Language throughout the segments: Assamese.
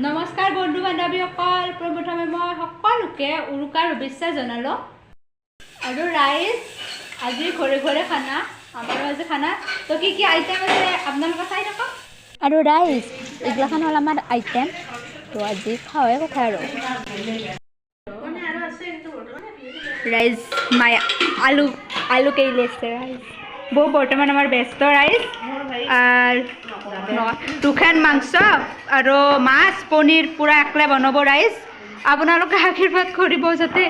নমস্কাৰ বন্ধু বান্ধৱীসকল, প্ৰথমে মই সকলোকে উৰুকাৰ শুভেচ্ছা জনালোঁ। আৰু ৰাইজ, আজি ঘৰে ঘৰে খানা, আমাৰো আজি খানা। তো কি কি আইটেম আছে আপোনালোকে চাই থাকক। আৰু ৰাইজ, এইগিলাখন হ'ল আমাৰ আইটেম। তো আজি খোৱাই কথা। আৰু ৰাইজ, মায়ে আলু আলু কেইলে আছে। ৰাইজ, বৌ বৰ্তমান আমাৰ ব্যস্ত। ৰাইজ, আৰু দুখন মাংস আৰু মাছ, পনীৰ পূৰা একলে বনাব। ৰাইজ, আপোনালোকে আশীৰ্বাদ কৰিব যাতে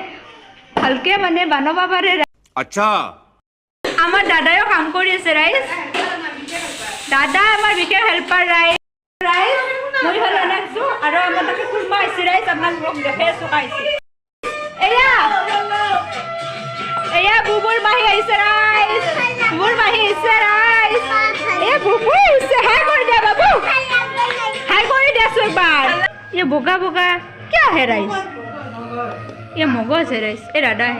ভালকে মানে বনাব পাৰে। अच्छा। আমাৰ দাদায়ো কাম কৰি আছে। ৰাইজ, দাদা আমাৰ বিশেষ হেল্পাৰ। ৰাইজ, ৰাইজ, মই ভাল আনিছো আৰু আমাৰ তাতে খুৰমা আহিছে। ৰাইজ, আপোনালোকক দেখাই আছো, খাইছে। এয়া এয়া বুবুৰ মাহী আহিছে। ৰাইজ, বুবুৰ মাহী আহিছে। ৰাইজ, এ বুবু আহিছে। হাই কৰি দিয়া বাবু, হাই কৰি দিয়াচোন একবাৰ। ये बोगा बोगा क्या है? ৰাইজ, ये মগজ है। ৰাইজ, এই দাদা হে।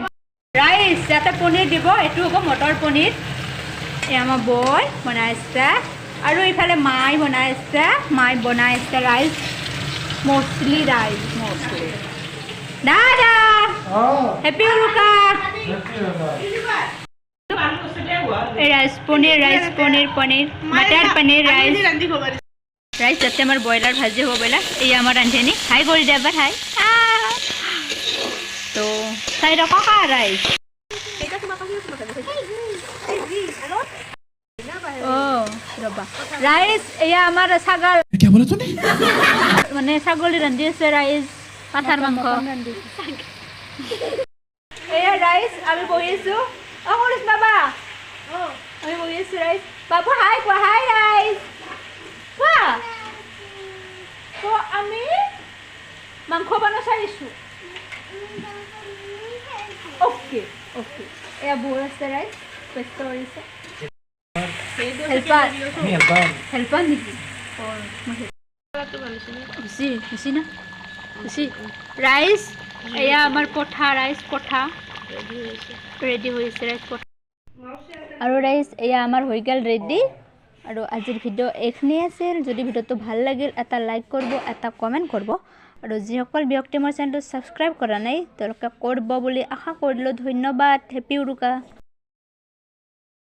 ৰাইজ, ইয়াতে পনীৰ দিব। এইটো হ'ব মটৰ পনীৰ। এই আমাৰ বৈ বনাই আছে আৰু ইফালে মাই বনাই আছে, মাই বনাই আছে। ৰাইজ, মছলি, ৰাইজ, মছলি। দাদা, হেপী উৰুকা। এই ৰাইজ, পনীৰ। ৰাইজ, পনীৰ, পনীৰ, মটৰ পনীৰ। ৰাইজ, ৰাইজ, যাতে আমাৰ ব্ৰইলাৰ ভাজি হ'ব, ব্ৰইলাৰ। এই আমাৰ ৰান্ধনী, হাই কৰি দিয়া এবাৰ, হাই। তো চাই থাকক ৰাইজ। অঁ ৰ'বা। ৰাইজ, এয়া আমাৰ ছাগল। क्या बोला तूने? মানে ছাগলী ৰান্ধি আছে। ৰাইজ, পাঠাৰ মাংস। এয়া ৰাইজ, আমি বহি আছো। অ কৰিছ বাবা, আমি বহি আছো। ৰাইজ, বাবু হাই কোৱা, হাই। ৰাইজ, কোৱা। তো আমি মাংস বনাই চাইছো। অ'কে অ'কে এয়া বৌ আছে। ৰাইজ, ব্যস্ত কৰিছে। হেল্পাৰ, হেল্পাৰ নেকি? অঁ, মই বেছি বেছি না বেছি। ৰাইজ, এয়া আমাৰ পঠা। ৰাইজ, পঠা ৰেডি হৈছে। ৰাইজ, পঠা। আৰু ৰাইজ, এয়া আমাৰ হৈ গ'ল ৰেডি। আৰু আজিৰ ভিডিঅ' এইখিনিয়ে আছিল। যদি ভিডিঅ'টো ভাল লাগিল, এটা লাইক কৰিব, এটা কমেণ্ট কৰিব আৰু যিসকল ব্যক্তি মোৰ চেনেলটো ছাবস্ক্ৰাইব কৰা নাই, তেওঁলোকে কৰিব বুলি আশা কৰিলোঁ। ধন্যবাদ। হেপী উৰুকা।